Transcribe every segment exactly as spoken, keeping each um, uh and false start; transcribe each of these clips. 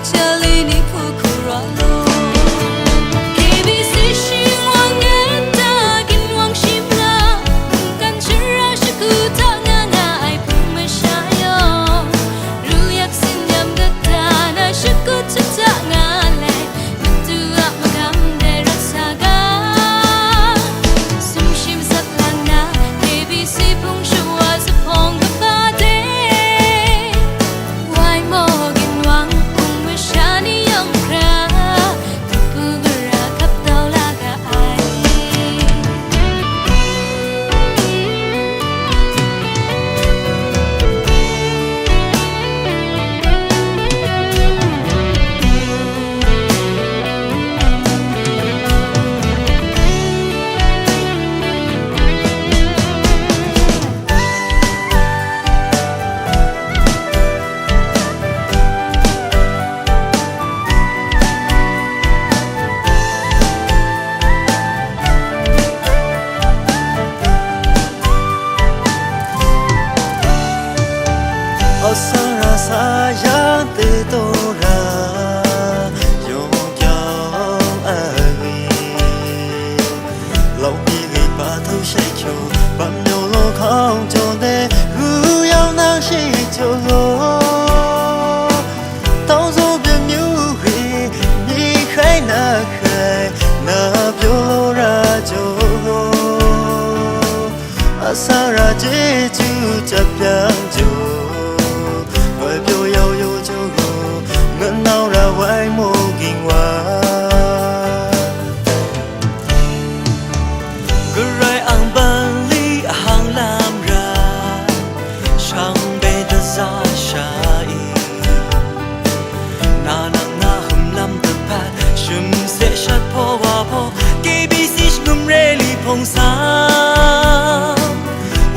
Charlie ni hpu hkru ra law. K B C shing wa ngut ta, ginwang shim na, mungkan shara shagu ta nga nga ai hpung masha yawng, ru yak sin yam kata na shakut shata nga let, matu a magam dai rat sa ga. Sumshi masak lang na, K B C hpung shawa zuphpawng kaba de. Wai maw ginwang hpung masha ni yawng hkra, kabu gara hkap tau la ga ai. Asara sa yang te tora, yong kyang a wi. Long mi gwi pa tu shai kyo, bam yong lo hkawng jaw de, ru yang nang shi jaw lo. Tau zo byin myu hwi, mi hkrai na hkrai, na pyaw lo ra jaw lo. Asara jeju jat pyang jaw, goi pyaw yau yaw jaw lo, ngan nau ra wai maw ging wa. Karai ang bali ahang lam ra, shang bai da za sha i. Na nang na hum lam da pat, shum se shat hpaw wa hpaw, K B C shanum re li hpawng sa.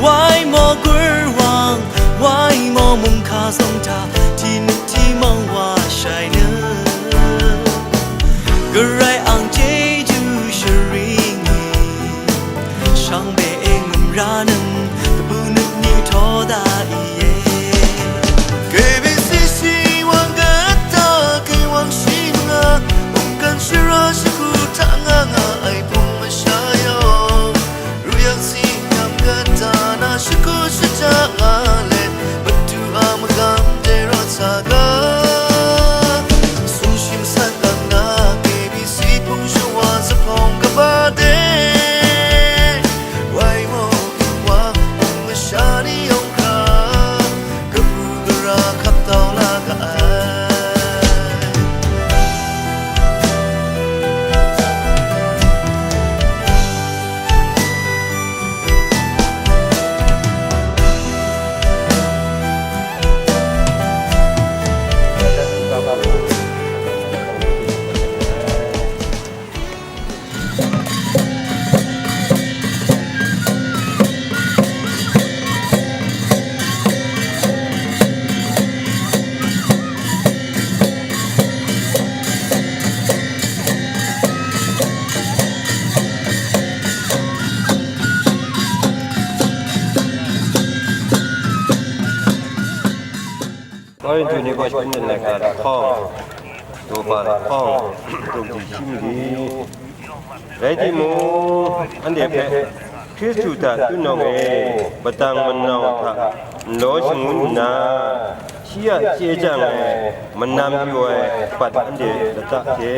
Wai maw gur wang, wai maw mung hka zong hta, hti nu hti mawng wa shai nu. Karai ang chyeju sharing i, shang be e ngum ra nang, kabu nut ni htaw da i e. K B C shi wang kata, kai wang shi nga, mungkan shara shagu hta nga nga ai hpung masha yawng, Ru yang si nyam kata na shagu shaja nga let, matu a magam de rawt sa ga. Sung shim san lang na, K B C hpung shawa zuphpawng kaba de. Wai wo, wa, hpung masha ni yawng hkra, kabu gara hkap tau la ga ai. Korinhtu ni gaw shangun nnan laika lahkawng, daw ba lahkawng, tungji shi mali. Rai timung, anhte hpe Hkristu hta tutnawng e, matang manau hta nlaw shangun nna, shi a chye chyang ai, manam pyaw ai apat anhte lata hte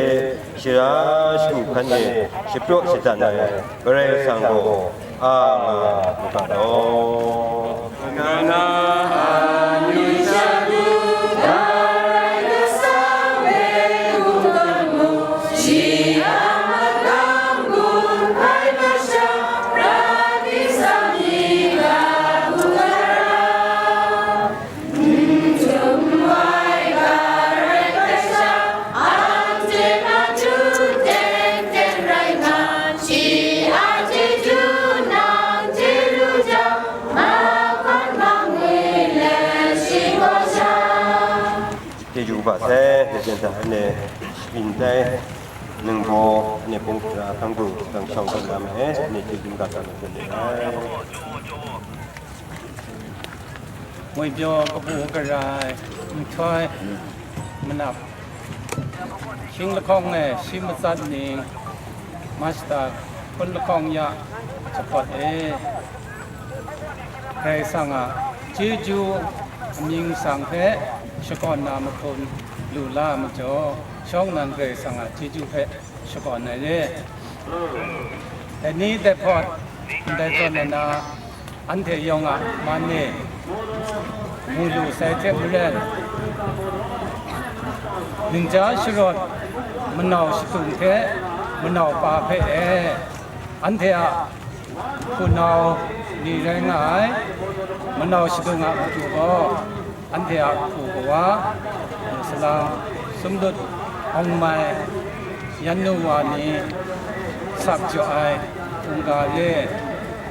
shara shagu hkan e shapraw shadan ai Karai Kasang gaw a nga mu ga law. Nana amyu sha du, Karai Kasang hpe hkungga mu, shi a magam gun ai masha, prat di sang ni ga hkungga ra. N htum ai Karai Kasang, anhte matu ten ten rai nga, shi a chyeju nang chye lu jang, mahkawn mahngwi let shi gaw sha. Chyeju kaba sai, nsen hta anhte shapyin tai, ningbaw, anhte pung hkra, hkang du, hkang shawng hkang lam e, anhte chyeju kaba sai, nsen hta ai. Ngwipyaw kabu gara ai, nhtoi manap, Hkying lahkawng e shi matsat ning, Masta hpun lahkawng ya jahpawt e, Karai Kasang a chyeju amying masang hpe shakawn na mahkun lu la ai majaw, shawng nnan Karai Kasang a chyeju hpe shakawn ai re. Dai ni dai hpawt ndai zawn ai na, anhte yawng a man e mu lu sai hte maren, ningja sharawt manau shadung hte manau pa hpe e, anhte a hpunau ni rai nga ai, manau shadung a matu gaw, anhte a kahpu kawa, salang, sumlut, hkawng mai, yan nu wa ni, sak jaw ai hkungga re,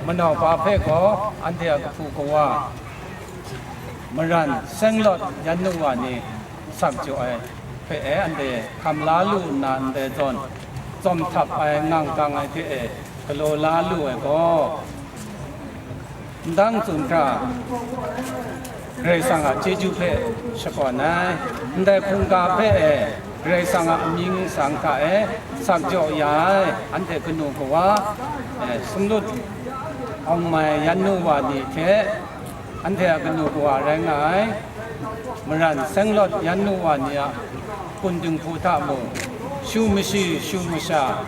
manau pa hpe gaw anhte a kahpu kawa, maran, senglawt, yan nu wa ni, sak jaw ai hpe e, anhte hkam la lu nna ndai zawn, tsawm htap ai, ngang kang ai hte e, galaw la lu ai gaw, ndang tsun hkra, Karai Kasang a chyeju hpe shakawn ai, ndai hkungga hpe e, Karai Kasang a amying masang hta e sak jaw ya ai, anhte kanu kawa, e, sumlut, hkawng mai, yan nu wa ni hte, anhte a kanu kawa rai nga ai, maran, senglawt, yan nu wa ni a hpun dinghku hta mung, shu mashi, shu masha,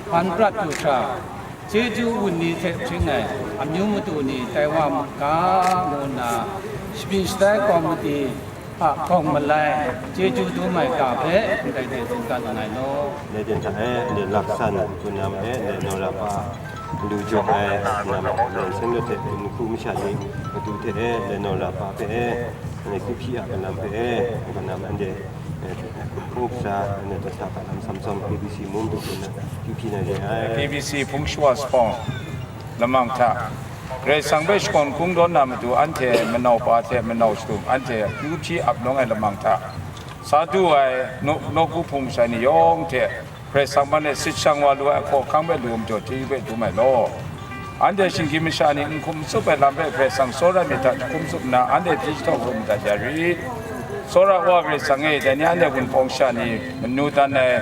hpan prat du hkra, chyeju wunni hte hpring ai amyu matu ni tai wa mu ga, ngu nna, shabyin shatai kawmiti a hkawng malai chyeju dum ai ga hpe ndai de tsun dat nngai law. Ndai de hta e, ndai laksan hku nam e, ndai Nora pa, lu jaw ai nam, ndai seng lawt hte dinghku masha ni matu hte e, ndai Nora pa hpe e, ndai Kuhpyi a galam hpe e, galam ndai, e, hkrup sha, ndai hta hta galam samsam K B C mung du hte na, Kuhpyi na re ai. K B C Hpung Shawa Sapawng lamang hta, Karai Kasang hpe shakawn kungdawn na matu, anhte manau pa hte manau shadung, anhte akyu hpyi ap nawng ai lamang hta, sa du ai, naw-, nawku hpung masha ni yawng hte, Karai Kasang man e sit shang wa lu ai hkawhkang hpe lu ai majaw, chyeju hpe dum ai law. Anhte shinggyim masha ni n hkum n tsup ai lam hpe Karai Kasang tsawra myit hta jahkum tsup nna, anhte hpyi jahtau hkrum myit hta ya rit. Tsawra Wa Karai Kasang e, dai ni anhte Wunpawng sha ni manu dan ai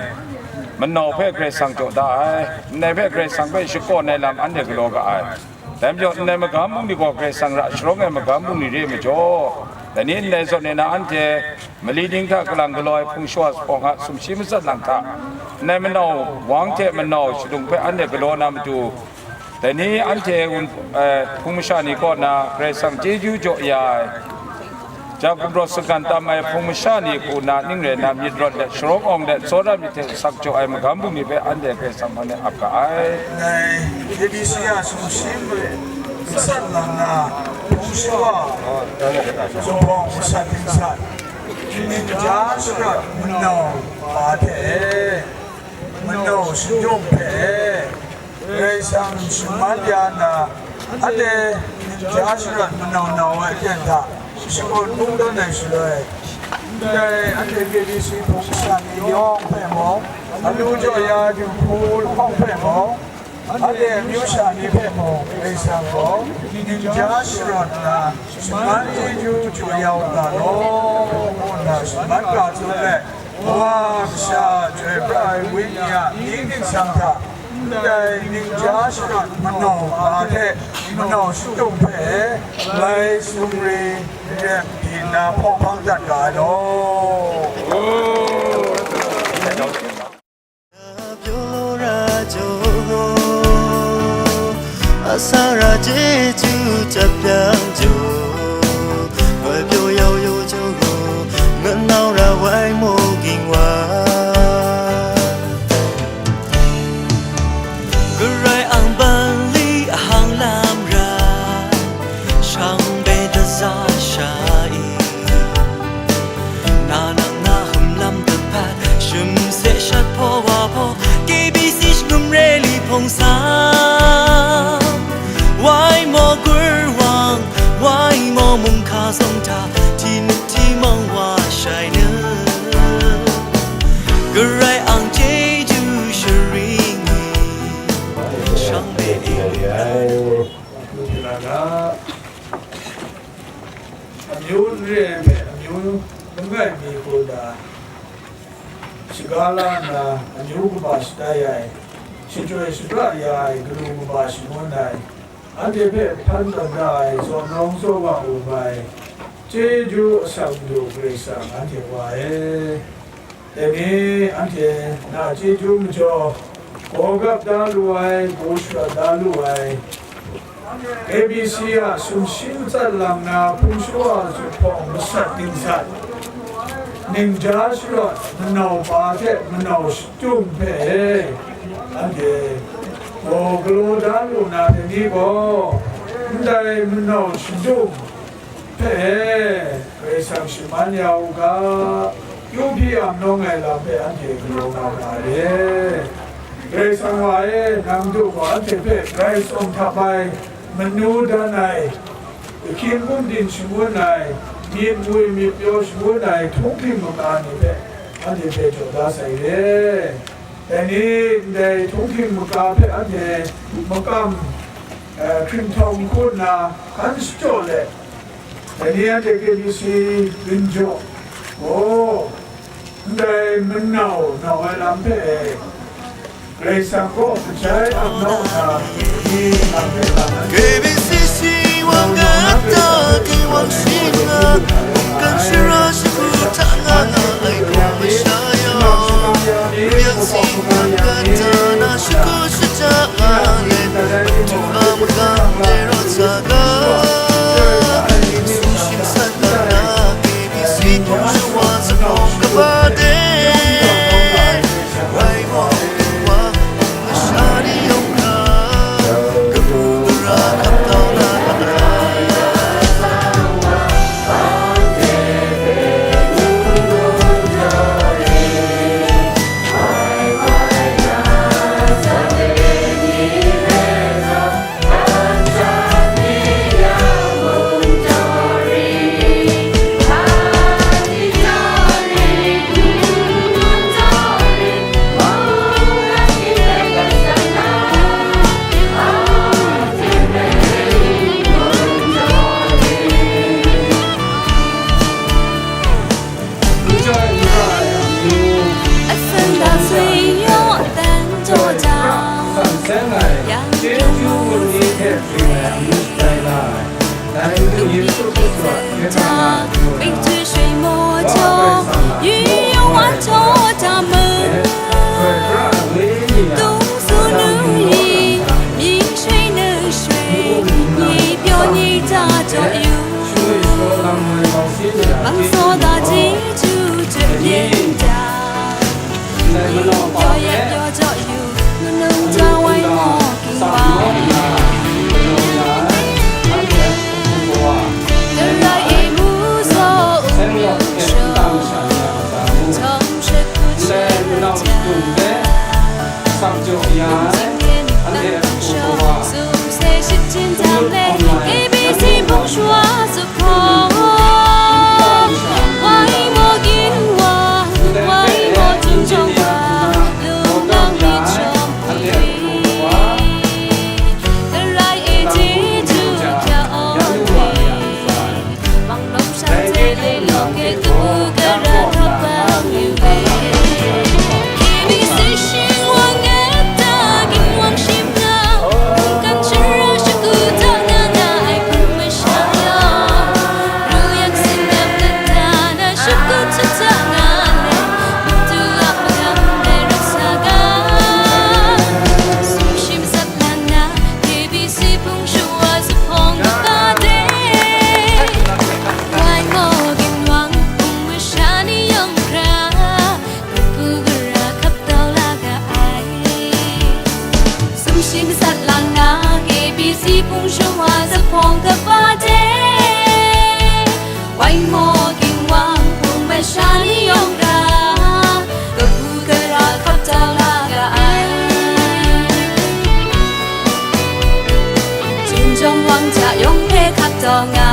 manau hpe Karai Kasang jaw da ai, ndai hpe Karai Kasang hpe shakawn ai lam anhte galaw ga ai. Dai majaw, ndai magam bungli gaw Karai Kasang ra sharawng ai magam bungli re ai majaw, dai ni ndai zawn e na anhte mali ning hta kalang galaw ai Hpung Shawa Sapawng a sumshi matsat lang hta, ndai manau wang hte manau shadung hpe anhte galaw na matu, dai ni anhte wun-, eh, hpung masha ni kaw na Karai Kasang chyeju jaw ya ai, ja gumrawt sagan tam ai hpung masha ni hku na ning rai na, myit rawt let, sharawng awng let, tsawra myit hte sak jaw ai magam bungli hpe anhte Karai Kasang hpang de ap ga ai. Dai K B C a sumshi matsat lang na, hpung shawa, zuphpawng masat dingsat, ningja sharawt manau pa hte, manau shadung hpe, Karai Kasang shaman ya na, anhte ningja sharawt manau nau ai aten hta shakawn kungdawn ai shaloi, ndai anhte K B C hpung masha ni yawng hpe mung, anu jaw ya du hku lahkawng hpe mung, anhte amyu sha ni hpe mung, Karai Kasang gaw ningja sharawt nna, shaman chyeju jaw ya u ga law, ngu nna shaman ga tsun let, Wa, Kasha, Chyoi Pra ai Wenyi a mying ningsang hta, ndai ningja sharawt manau pa hte manau shadung hpe, lai sumri rep di nna hpawk hpang dat ga ai law. Karai ang bali ahang lam ra, shang bai da za sha i. Na nang na hum lam dapat, shum se shat paw wa paw, K B C shnum re li hpawng sa. Wai maw gur wang, wai maw mung hka zong hta, ti nu ti mawng wa shai nu. Karai ang chyeju sharing i, shang de e. Amyu n re ai hpe amyu n rai mi hku na, shaga la nna, amyu kaba shatai ai, shachyoi shapra ya ai galu kaba shangun ai, anhte hpe hpan tawn da ai, zawn nawng zawn wa u ai, chyeju asak Madu Karai Kasang anhte wa e. Dai ni anhte na chyeju majaw, gawgap da lu ai, gaw sharawt da lu ai, A B C a sumshi matsat lang na hpung shawa zuphpawng masat dingsat, ningja sharawt manau pa hte manau shadum hpe, anhte gaw galaw da lu na dai ni gaw, ndai manau shadum hpe Karai Kasang shaman ya u ga, kyu hpyi ang nawng ai lam hpe anhte galaw nga ma re. Karai Kasang wa e, nang du gaw anhte hpe grai tsawm htap ai, manu dan ai, ahkying bungdin shangun ai, myit mwi myit pyaw shangun ai, htunghking maka ni hpe anhte hpe jaw da sai re. Dai ni ndai htunghking maka hpe anhte makam, eh, hkringhtawng hku nna hkan shachyaw let, dai ni anhte K B C rinjaw gaw, ndai manau nau ai lam hpe Karai Kasang kaw kajai ap nau nna, ni nang hpe lam anhte K B C C wang gata, ke wang shi nga, mungkan shara shagu hta nga nga ai hkrum masha yaw, yang si nang gata na shagu shata nga let, matu a magam de rawt sa ga, sumshi masat nga na, K B C hpung shawa zuphpawng kaba de. Sumshi masat lang na, K B C hpung shawa zuphpawng kaba de. Wai maw ginwang hpung masha ni yawng ra, kabu gara hkap taw la ga ai. Chyum jawng wang hta yawng hpe hkap taw nga.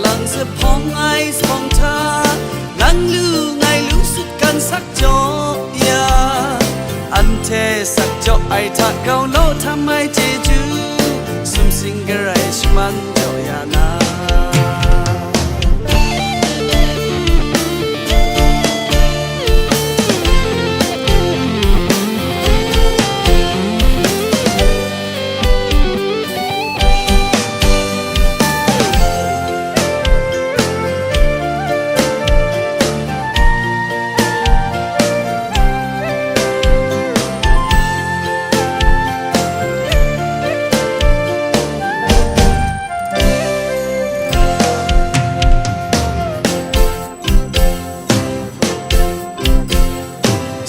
Lang zuphpawng ai zuphpawng hta, nang lu ngai lu sut kan sak jaw ya, anhte sak jaw ai hta grau law htam ai chyeju, sumsing garai shaman jaw ya na.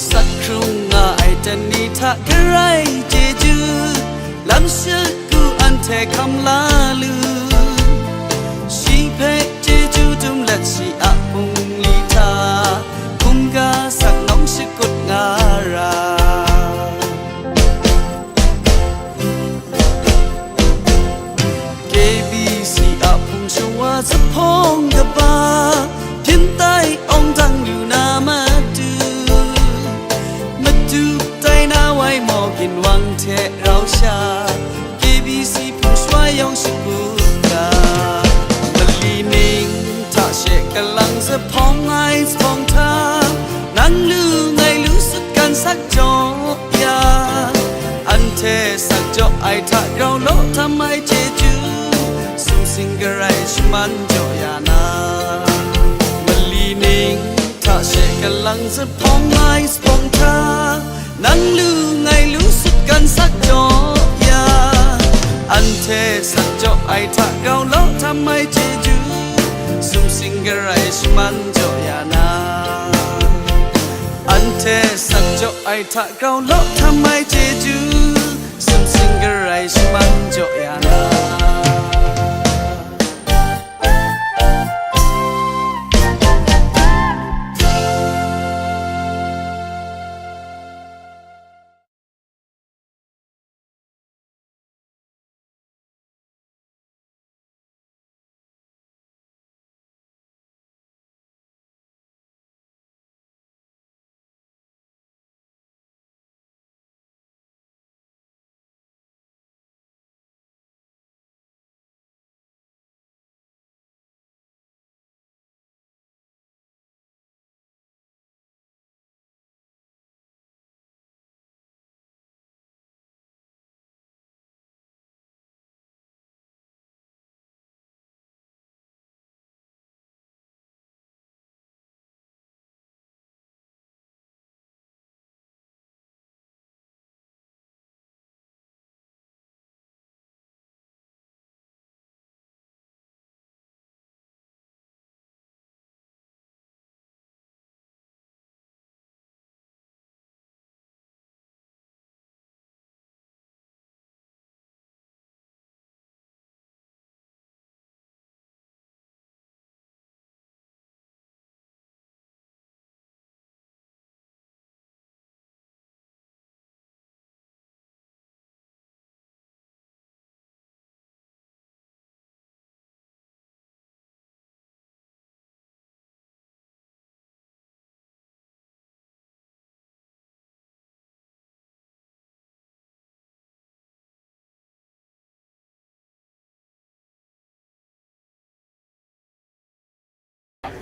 Sak hkrung nga ai jan ni hta garai chyeju, lam shagu anhte hkam la lu. Shi hpe chyeju dum let shi a bungli hta, hkungga sak nawng shakut nga ra. K B C a hpung shawa zuphpawng kaba, byin tai awng dang lu na matu, matu tai na wai maw ginwang hte rau sha, K B C hpung shawa yawng shagu ga, mali ning hta she kalang zuphpawng ai zuphpawng hta, nang lu ngai lu sut kan sak jaw ya, anhte sak jaw ai hta grau law htam ai chyeju, sumsing garai shaman jaw ya na. Mali ning hta she kalang zuphpawng ai zuphpawng hta, nang lu ngai lu sut kan sak jaw ya, anhte sak jaw ai hta grau law htam ai chyeju, sumsing garai shaman jaw ya na. Anhte sak jaw ai hta grau law htam ai chyeju, sumsing garai shaman jaw ya na.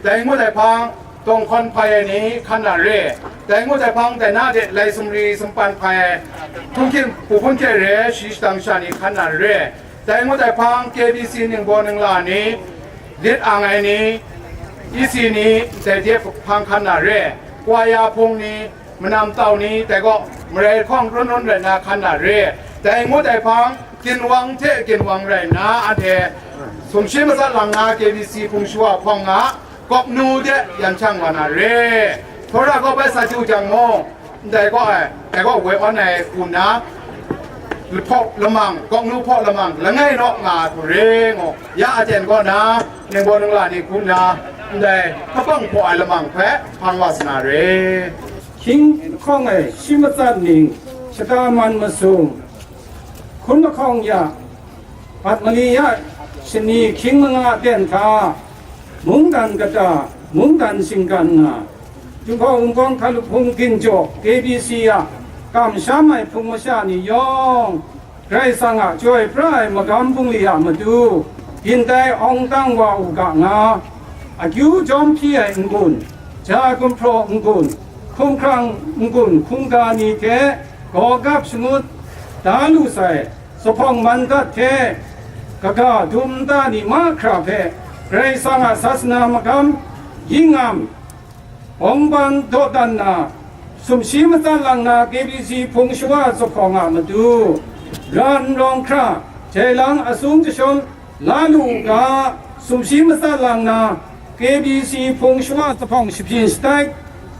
Dai ngut ai hpang, tawng hkawn hpai ai ni hkan na re. Dai ngut ai hpang, dai na de lai sumri sumpan hpai ai, hpungkim hpung hte re, shi shadang sha ni hkan na re. Dai ngut ai hpang, K B C ningbaw ningla ni, lit ang ai ni, E C ni, dai de hpang hkan na re. Kwaya hpung ni, manam tau ni, dai gaw marai hkawng run run rai na hkan na re. Dai ngut ai hpang, ginwang hte ginwang rai nna, anhte sumshi matsat lang na K B C hpung shawa hpawng a, kawk nu de yan shang wa na re. Hpora kawp ai sa chyu jang mung, ndai kaw ai, dai gaw woi awn ai hku nna, lahpaw lamang, kawk nu hpaw lamang, langai naw nga ai hku re ngu, ya aten kaw na, ningbaw ningla ni hku nna, ndai hpang hpaw ai lamang hpe hpang wa sa na re. Hkying lahkawng e shi matsat ning, shata man masum, hkun lahkawng ya, bat mali ya, Shani hkying manga ten hta, mungdan kata, mungdan shinggan nga, Jinghpaw Wunpawng Hkalup Hpung Ginjaw, K B C a kamsham ai hpung masha ni yawng, Karai Kasang a chyoi pra ai magam bungli a matu, gintai awng tang wa u ga nga, akyu jawm hpyi ai n-gun, ja gumhpraw n-gun, hkumhkrang n-gun hkungga ni hte gawgap shangut da lu sai, zuphpawng man dat hte, kaga dum nta ni mahkra hpe Karai Kasang a sasana magam, yingam, bawngban dawdan na, sumshi matsat lang na K B C hpung shawa zuphpawng a matu, ra n rawng hkra, jai lang asung jashawng la lu u ga, sumshi matsat lang na K B C hpung shawa zuphpawng shapyin shatai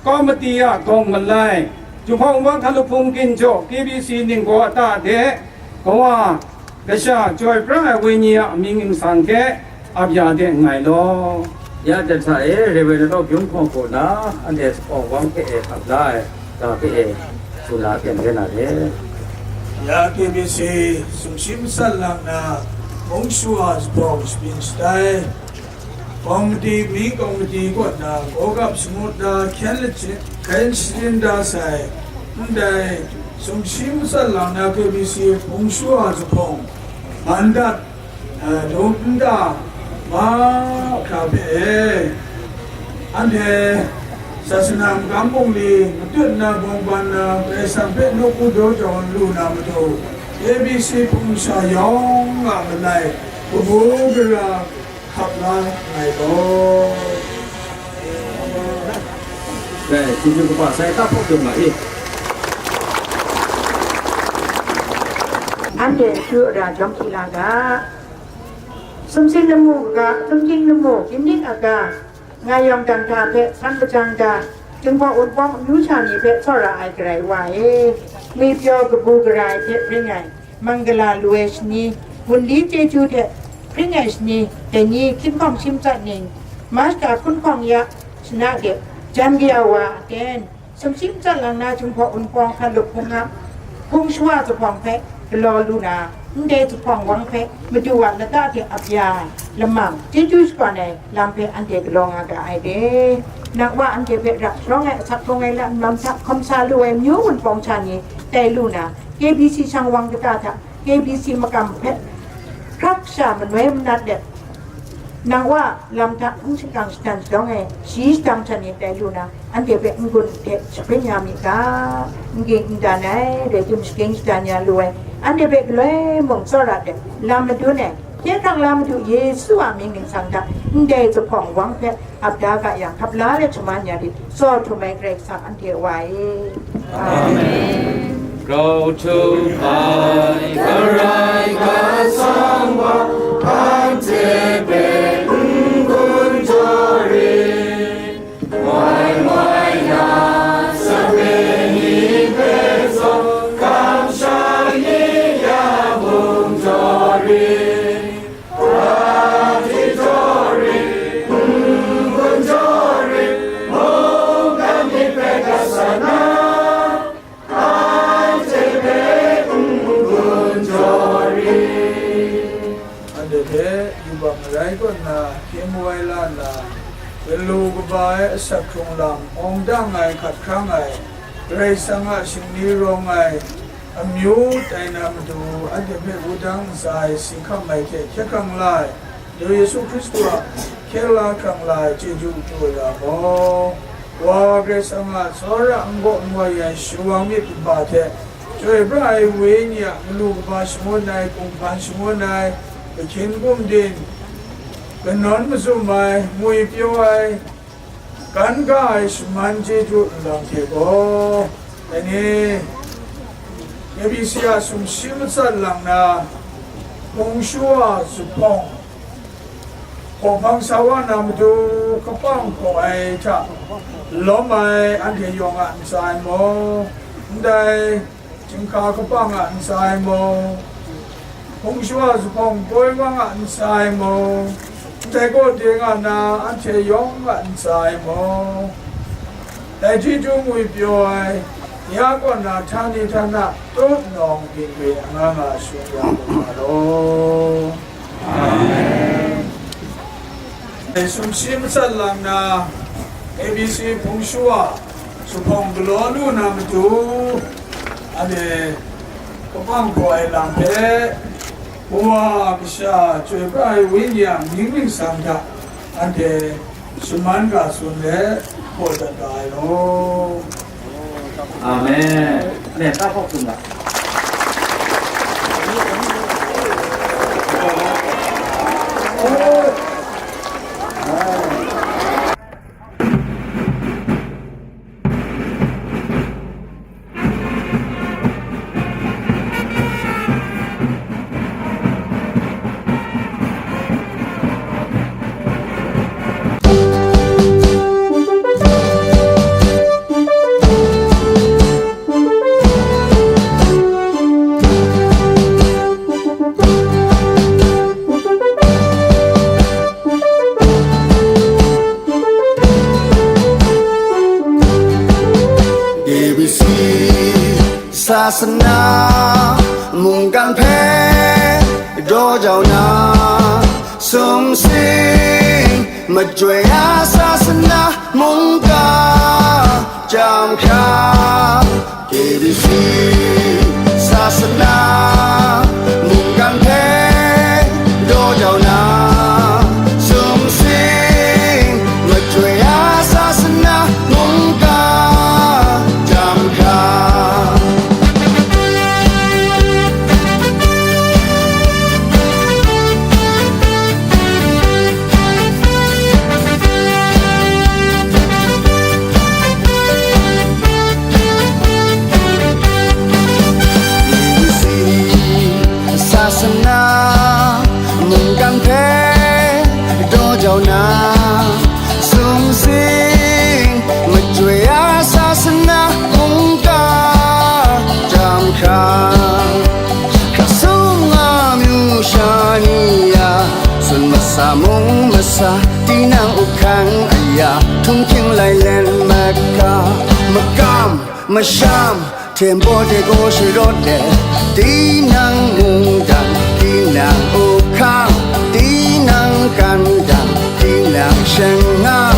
kawmati a gawng malai, Jinghpaw Wunpawng Hkalup Hpung Ginjaw K B C ningbaw a ta de, Kawa, Kasha, Chyoi Pra ai Wenyi a amying ningsang hte ap ya de nngai law. Ya jan hta e, Reverend Law Byung Hkawng kaw na, anhte zuphpawng wang hpe e hkap la ai, ga hpe e, tsun la ten re na le. Ya K B C sumshi matsat lang na, hpung shawa zuphpawng shapyin shatai, kawmati, mi kawmati kaw na, gawgap shangut da, hkyen lachyit, hkyen shajin da sai, ndai sumshi matsat lang na K B C hpung shawa zuphpawng, man dat, eh, dum nta mahkra hpe e, anhte sasana magam bungli matut na, bawngban na, Karai Kasang hpe nawku daw jau lu na matu, K B C hpung sha yawng a malai, kabu gara, hkap la nngai law. Dai, chyeju kaba sai ta hpawk yawng nga i. Anhte akyu ara jawm hpyi la ga. Sumsing lamu ga, sumsing lamu, gyining aga, nga yawng dan hta hpe san lajang ga, Jinghpaw Wunpawng amyu sha ni hpe tsawra ai Karai Wa e, ngwipyaw kabu gara ai hte ring ai, Manggala lu ai shani, gunli chyeju hte hpring ai shani, dai ni hkying hkawng shi matsat ning, Masta hkun hkawng ya shana de, jan kaya wa a ten, sumshi matsat lang na Jinghpaw Wunpawng Hkalup Hpung a hpung shawa zuphpawng hpe galaw lu na, ndai zuphpawng wang hpe Madu a lata hte ap ya ai, lamang chyeju shakawn ai lam hpe anhte galaw nga ga ai de. Nang wa anhte hpe ra sharawng ai asak hkrung ai lam hta hkawm sa lu ai amyu Wunpawng sha ni tai lu na, K B C shang wang kata hta K B C makam hpe hkrak sha manoi manat let, nang wa lam hta hpung shingkang shadan shadawng e, shi shadang hta ni tai lu na, anhte hpe n-gun hte shapring ya mi ga, n ging n dan ai, rai tim shagying shadan ya lu ai, anhte hpe galoi mung tsawra let, lam madun ai, hkye hkrang la Madu Yesu a mying ningsang hta, ndai zuphpawng wang hpe, ap da ga yang, hkap la let shaman ya rit, tsaw htum ai Karai Kasang anhte Wa e. Amen. Grau htum ai Karai Kasang wa, anhte hpe n-gun jaw rit, moi moi na sape ni hpe zawn, kamsham ni ya mung jaw rit. Anhte hpe yubak marai kaw nna hkye mu ai la nna, galu kaba ai asak hkrung lam, awng dang ai, hkat hkrang ai, Karai Kasang a shingni rawng ai, amyu tai na matu, anhte hpe wudang ntsa ai si hkam ai hte hkye hkrang la ai, Madu Yesu Hkristu a hkye la hkrang la ai chyeju chyaw ya gaw, Wa Karai Kasang a tsawra n-gaw n-wai ai shawang myit kaba hte, Chyoi pra ai Wenyi a galu kaba shangun ai, kunghpan shangun ai, kahkyin gumdin, kanawn mazum ai, ngwipyaw ai, kan ga ai shaman chyeju nlang hte gaw, dai ni, K B C a sumshi matsat lang na, hpung shawa zuphpawng, hkawhpang sa wa na matu, kapang hkaw ai hta lawm ai anhte yawng a ntsa e maw, ndai chyinghka kapang a ntsa e maw, hpung shawa zuphpawng poi wang a ntsa e maw, ndai kaw de nga na anhte yawng a ntsa e maw, dai chyeju ngwipyaw ai, ya kaw na htani htana tup nawng byin re anga nga shung ya mu nga law. Sumshi matsat lang na, A B C hpung shu a zuphpawng galaw lu na matu, anhte kapang hkaw ai lam hpe, Kawa, Kasha, Chyoi Pra ai Wenyi a mying ningsang hta anhte shaman ga tsun let, hpaw dat ga ai law. Amen. Amen. Ta hkawk tsun ga. A B C sasana mungkan hpe daw jau na, sumsing majoi a sasana mungkan jam hkra, A B C sasana mungkan hpe daw jau na, sumsing majoi a sasana mungkan jam hkra. Sasana mungkan hpe daw jau na, sumsing majoi a sasana mungkan jam hkra. Hkra sung nga myu sha ni ya, tsun masa mung masa, tinang up hkang aya, htunghking lailen maka, makam masham, tembaw de gaw sharawt let, tinang mungdan, tinang up hkang, tinang kandang, tinang shang nga,